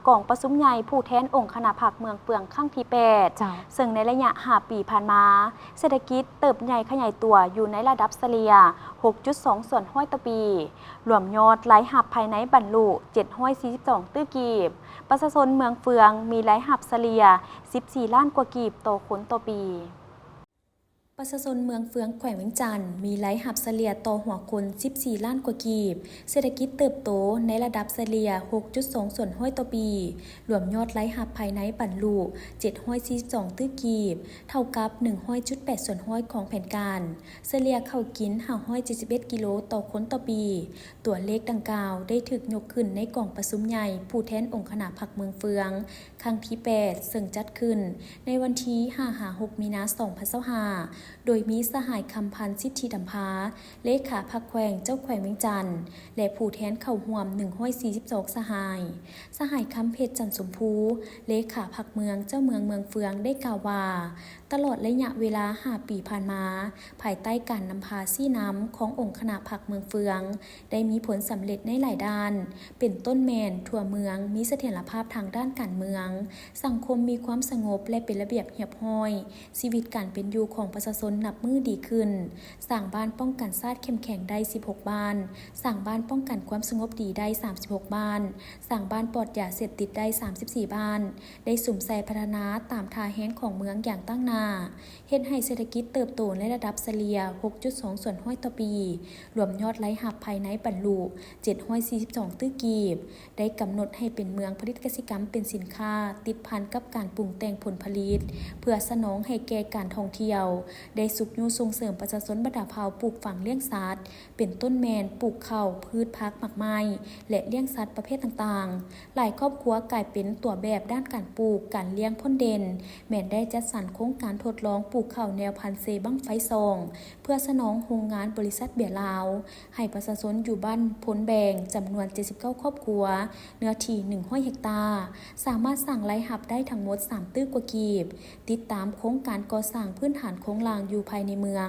ກອງປະຊຸມໃຫຍ່ຜູ້ແທນອົງຄະນະພັກເມືອງເຟືອງຄັ້ງທີແປດ ເຈົ້າ ເຊິ່ງໃນໄລຍະຫ້າປີຜ່ານມາ ເສດຖະກິດເຕີບໃຫຍ່ຂະຫຍາຍຕົວຢູ່ໃນລະດັບສະເລ່ຍຫົກຈຸດສອງສ່ວນຮ້ອຍຕໍ່ປີ, ລວມຍອດລາຍຮັບພາຍໃນບັນລຸເຈັດຮ້ອຍສີ່ສິບສອງຕື້ກີບ, ປະຊາຊົນເມືອງເຟືອງມີລາຍຮັບສະເລ່ຍສິບສີ່ລ້ານກວ່າກີບຕໍ່ຄົນຕໍ່ປີ. ປະຊາຊົນເມືອງເຟືອງ ແຂວງວຽງຈັນ ມີລາຍຮັບສະເລ່ຍຕໍ່ຫົວຄົນສິບສີ່ລ້ານກວ່າກີບ, ເສດຖະກິດເຕີບໂຕໃນລະດັບສະເລ່ຍຫົກຈຸດສອງສ່ວນຮ້ອຍຕໍ່ປີ, ລວມຍອດລາຍຮັບພາຍໃນບັນລຸເຈັດຮ້ອຍສີ່ສິບສອງຕື້ກີບ, ເທົ່າກັບໜຶ່ງຮ້ອຍຈຸດແປດສ່ວນຮ້ອຍຂອງແຜນການ, ສະເລ່ຍເຂົ້າກິນຫ້າຮ້ອຍເຈັດສິບເອັດກິໂລຕໍ່ຄົນຕໍ່ປີ. ຕົວເລກດັ່ງກ່າວໄດ້ຖືກຍົກຂຶ້ນໃນກອງປະຊຸມໃຫຍ່ຜູ້ແທນອົງຄະນະພັກເມືອງເຟືອງ ຄັ້ງທີແປດ ເຊິ່ງຈັດຂຶ້ນໃນວັນທີຫ້າຫາຫົກມີນາ ສອງພັນຊາວຫ້າ ໂດຍມີສະຫາຍ ຄຳພັນ ສິດທິດຳພາ ເລຂາພັກແຂວງ ເຈົ້າແຂວງວຽງຈັນ ແລະ ຜູ້ແທນເຂົ້າຮ່ວມໜຶ່ງຮ້ອຍສີ່ສິບສອງສະຫາຍ, ສະຫາຍ ຄຳເພັດ ຈັນຊົມພູ ເລຂາພັກເມືອງ ເຈົ້າເມືອງເມືອງເຟືອງ ໄດ້ກ່າວວ່າ ຕະຫຼອດໄລຍະເວລາຫ້າປີຜ່ານມາ, ພາຍໃຕ້ການນຳພາຊີ້ນຳຂອງອົງຄະນະພັກເມືອງເຟືອງ ໄດ້ມີຜົນສຳເລັດໃນຫຼາຍດ້ານ, ເປັນຕົ້ນແມ່ນທົ່ວເມືອງມີສະຖຽນລະພາບທາງດ້ານການເມືອງ, ສັງຄົມມີຄວາມສະຫງົບ ແລະ ເປັນລະບຽບຮຽບຮ້ອຍ, ຊີວິດການເປັນຢູ່ຂອງປະຊາຊົນນັບມື້ດີຂຶ້ນ, ສ້າງບ້ານປ້ອງກັນຊາດເຂັ້ມແຂງໄດ້ສິບຫົກບ້ານ, ສ້າງບ້ານປ້ອງກັນຄວາມສະຫງົບດີໄດ້ສາມສິບຫົກບ້ານ, ສ້າງບ້ານປອດຢາເສບຕິດໄດ້ສາມສິບສີ່ບ້ານ, ໄດ້ສຸມໃສ່ພັດທະນາຕາມທ່າແຮງຂອງເມືອງຢ່າງຕັ້ງໜ້າ, ເຮັດໃຫ້ເສດຖະກິດເຕີບໂຕໃນລະດັບສະເລ່ຍຫົກຈຸດສອງສ່ວນຮ້ອຍຕໍ່ປີ, ລວມຍອດລາຍຮັບພາຍໃນບັນລຸເຈັດຮ້ອຍສີ່ສິບສອງຕື້ກີບ, ໄດ້ກຳນົດໃຫ້ເປັນເມືອງຜະລິດກະສິກຳເປັນສິນຄ້າ, ຕິດພັນກັບການປຸງແຕ່ງຜົນຜະລິດ ເພື່ອສະໜອງໃຫ້ແກ່ການທ່ອງທ່ຽວ, ໄດ້ຊຸກຍູ້ສົ່ງເສີມປະຊາຊົນບັນດາເຜົ່າປູກຝັງລ້ຽງສັດ, ເປັນຕົ້ນແມ່ນປູກເຂົ້າ, ພືດຜັກ, ໝາກໄມ້ ແລະ ລ້ຽງສັດປະເພດຕ່າງໆ. ຫຼາຍຄອບຄົວກາຍເປັນຕົວແບບດ້ານການປູກ, ການລ້ຽງພົ້ນເດັ່ນ, ແມ່ນໄດ້ຈັດສັນໂຄງການທົດລອງປູກເຂົ້າແນວພັນເຊບັ້ງໄຟສອງ ເພື່ອສະໜອງໂຮງງານບໍລິສັດເບຍລາວ, ໃຫ້ປະຊາຊົນຢູ່ບ້ານໂພນແບງ ຈຳນວນເຈັດສິບເກົ້າຄອບຄົວ, ເນື້ອທີ່ໜຶ່ງຮ້ອຍເຮັກຕາ, ສາມາດສ້າງລາຍຮັບໄດ້ທັງໝົດສາມຕື້ກວ່າກີບ. ຕິດຕາມໂຄງການກໍ່ສ້າງພື້ນຖານໂຄງລ່າງຢູ່ພາຍໃນເມືອງ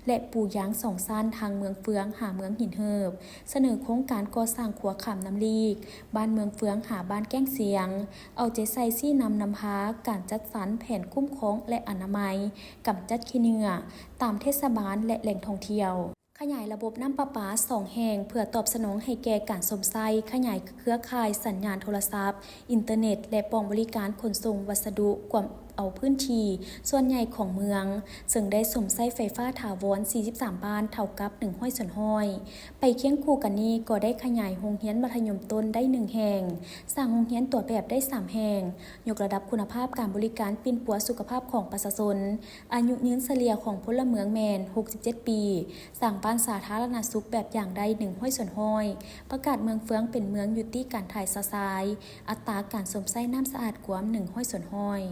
ແລະ ປູຢາງສອງຊັ້ນທາງເມືອງເຟືອງຫາເມືອງຫີນເຫີບ, ສະເໜີໂຄງການກໍ່ສ້າງຂົວຂ້າມນ້ຳລີກ ບ້ານເມືອງເຟືອງຫາບ້ານແກ້ງຊຽງ, ເອົາໃຈໃສ່ຊີ້ນຳນຳພາການຈັດສັນແຜນຄຸ້ມຄອງ ແລະ ອະນາໄມ, ກຳຈັດຂີ້ເຫຍື້ອ ຕາມເທດສະບານ ແລະ ແຫຼ່ງທ່ອງທ່ຽວ. ຂະຫຍາຍລະບົບນ້ຳປະປາສອງແຫ່ງ ເພື່ອຕອບສະໜອງໃຫ້ແກ່ການຊົມໃຊ້ຂະຫຍາຍເຄືອຂ່າຍສັນຍານໂທລະສັບ, ອິນເຕີເນັດ ແລະ ປ່ອງບໍລິການຂົນສົ່ງວັດສະດຸກວມເອົາພື້ນທີ່ສ່ວນໃຫຍ່ຂອງເມືອງ, ເຊິ່ງໄດ້ຊົມໃຊ້ໄຟຟ້າຖາວອນສີ່ສິບສາມບ້ານ ເທົ່າກັບໜຶ່ງຮ້ອຍສ່ວນຮ້ອຍ. ໄປຄຽງຄູ່ກັນນີ້ກໍໄດ້ຂະຫຍາຍໂຮງຮຽນມັດທະຍົມຕົ້ນໄດ້ໜຶ່ງແຫ່ງ, ສ້າງໂຮງຮຽນຕົວແບບໄດ້ສາມແຫ່ງ, ຍົກລະດັບຄຸນນະພາບການບໍລິການປິ່ນປົວສຸຂະພາບຂອງປະຊາຊົນ, ອາຍຸຍືນສະເລ່ຍຂອງພົນລະເມືອງແມ່ນຫົກສິບເຈັດປີ, ສ້າງບ້ານສາທາລະນະສຸກແບບຢ່າງໄດ້ໜຶ່ງຮ້ອຍສ່ວນຮ້ອຍ, ປະກາດເມືອງເຟືອງເປັນເມືອງຍຸຕິການຖ່າຍຊະຊາຍ, ອັດຕາການຊົມໃຊ້ນ້ຳສະອາດກວມໜຶ່ງຮ້ອຍສ່ວນຮ້ອຍ.